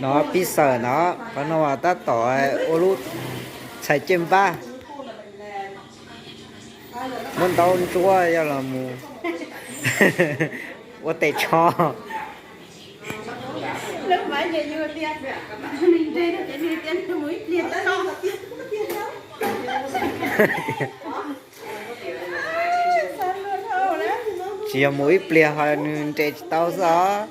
No pib xaws no, qhov no mas tab tom ua lub txhais caj npab, muab ntaub ntsuab yog los mus ua tes tsho. Tsis yog mus ib pliag ho nws nres tsis tau xwb os.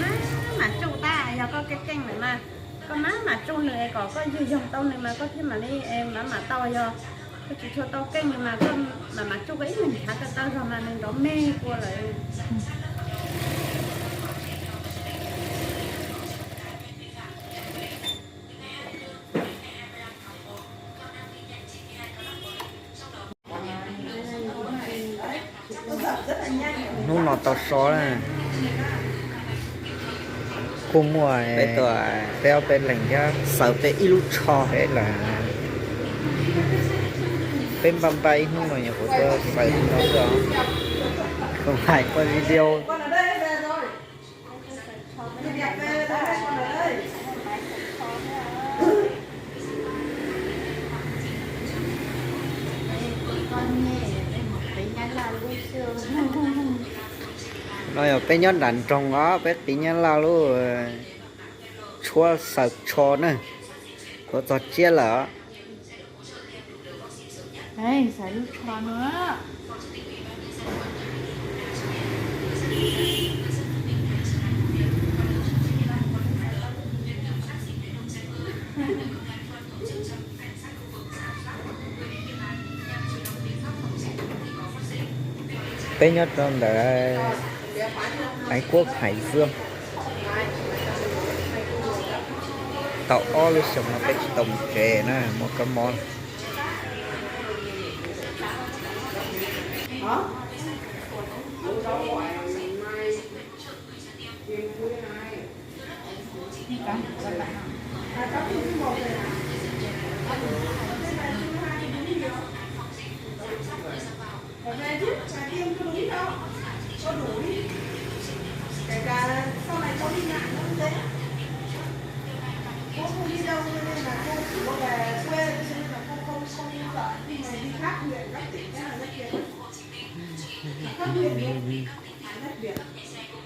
Maj mam tsuj tag, yog koj keej keej lawm mas koj maj mam tsuj nws es kom koj yug yoog tau nws mas koj thiaj mam li maj mam tau. Yog koj tsis tshua tau keej nws mas koj maj mam tsuj koj ib nyuag nrhav tawg tawg zog mas nws nrov me kua lawm. Hnub no tau so na, kuj muaj peb ob peb leeg thiab xaws peb ib lub tsho thiab lawm. Peb npaj npaj ib hnub no nyuam qhuav tuaj xaws li no xwb os. Hais ua video. No yog peb nyob nram nroog os, peb qiv Nyab Laj lub tshuab xaws tsho na, tuav txog tsiab lawm os. Xaws lub tsho no. Peb nyob rau ntawm Aiv Kuab Hais Zuag, tau ob lub xyoo no peb tsis tau mus tsev na, muaj kab mob.